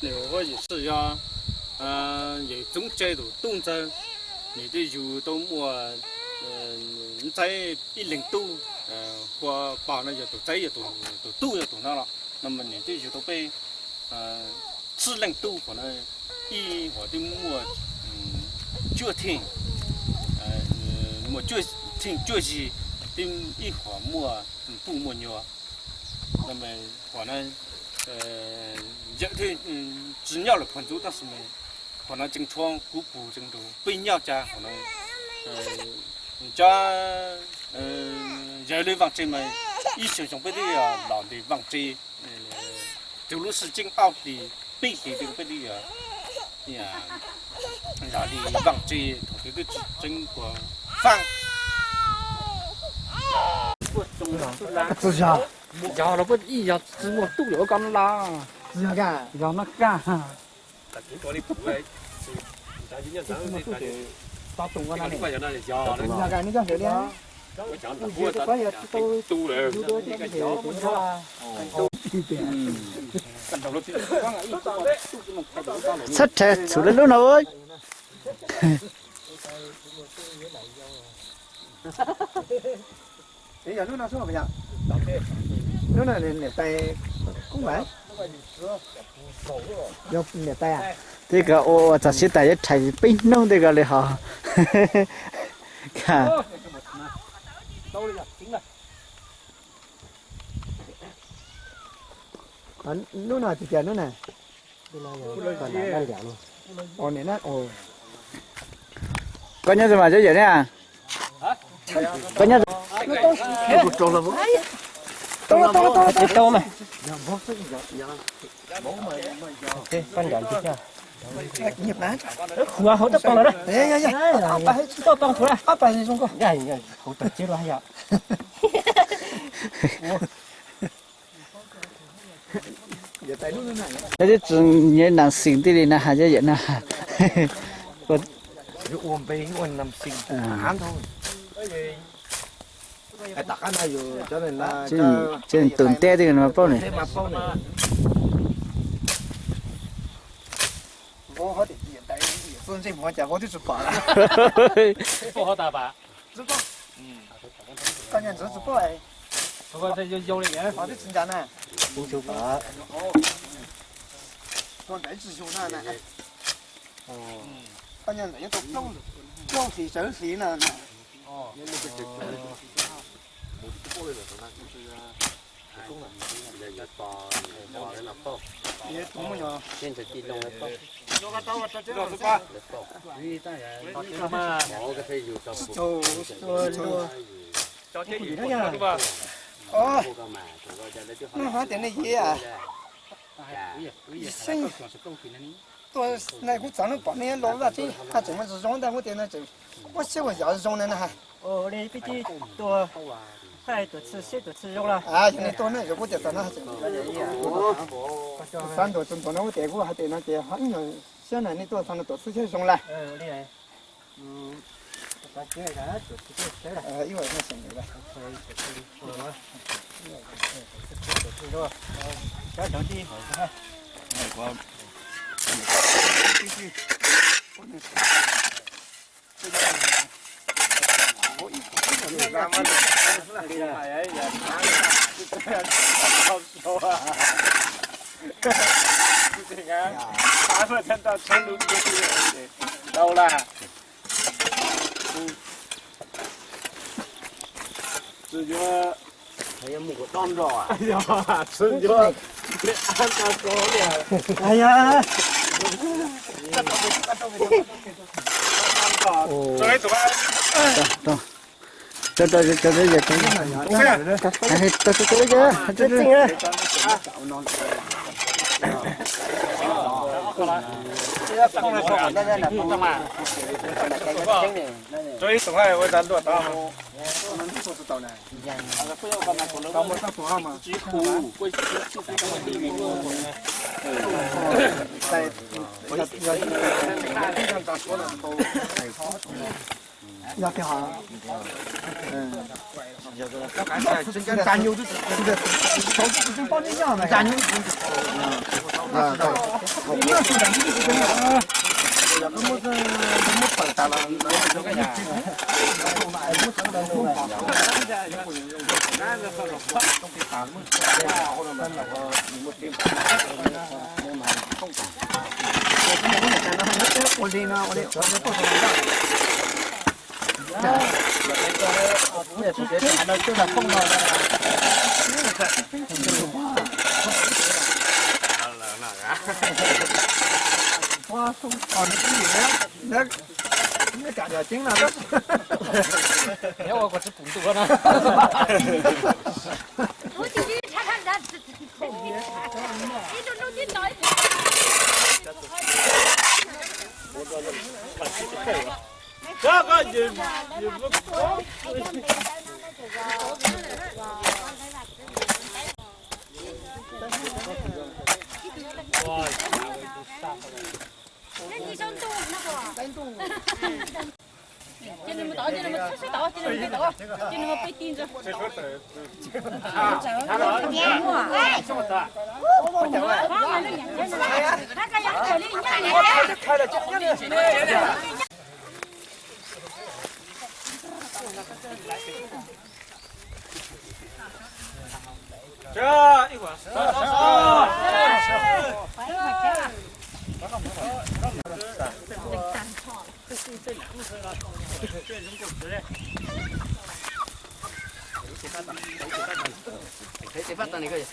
Yog yawm Txoov Tse tus tub ntxawg, nws twb yug tau muaj ntxaib ib leeg tub, hu ua Pog no, yog tus txaib, tus tub yog tus no los, no mas nws twb yug tau peb tsib leeg tub, hom no ib hom twb muaj cuaj theej, muaj cuaj theej cuaj yig, twb ib hom muaj puj muaj nyuag. No mas hom no yawm thiaj tsis nyob lawm Phaj Ntxuv tab sis mas hom no tseem tshuav kuv pug tseem nrug peb nyob cas hom no. Cov yawg li Vaaj Tse mas ib xyoo xyoo peb twb los ntes Vaaj Tse, txug lub sij hawm aub hlis peb hlis twb peb twb yog los li Vaaj Tse thaum twg twb tsis tseev kuas faaj. Txawm yog, yog los puab ib yog tsis muaj tub lawm ua koj no los. Txawm yog koj, yog no koj. Tsis muaj tub ces tau tus ua no ne. Txawm yog koj, neb coj hlawv li. Txhob rhais txhuv lawv lub no. Yog lub no xwb, lub no niam tais Koob Vam, yog niam tais. Twb kawg ua txog siab tas yuav rhais peb hnub tej ko li hos. Lub no tiag tiag lub na. Koj nyob twg mas cov yawm ne? Koj nyob Khuav hauv toj poob lawm na. Toj poob khuav na. Hauv tog tsis los yom. Nws twb tsis nyob nam xim tij li na has cov yawm no. Tseem tus nteb twg no mas paub ne. Koj nyob ntawd tsis paub, twb tsis ncav na. Tua ntawd tsis yug na. Koj nyob ntawd nyob tau plaub hlis tsawv hlis na. Nws hais tias nej yim, yim xeeb tuaj na, kuv txav lub pom nej los vaj tsev haj tseem muaj zoo ntag, kuv tias no tseem muab siab ua yam zoo na na. Li peb tib tuaj thaij tuam txhij seb tuam txhij zoo los. Yog nej tuaj na, yog kuv tias txog no tseem xav ntuas txog ntuas no, kuv tias kuv hais tias no ces ho ib nyuag siab na, nej tuaj txog no tuam txhij seb zoo lawm. Tsis yuav, tsis yuav. Yog tias ho, cas nyuj twb tsis, tsis paub neb nyob mas cas nyuj twb tsis, nyob tsis tas nyuj twb tsis paub. Muab, muab pawm tas los, ua li no, ua li, ua li tuaj. Nyob ua kuv tsis pum ntuj na. Tes fab tas li koj.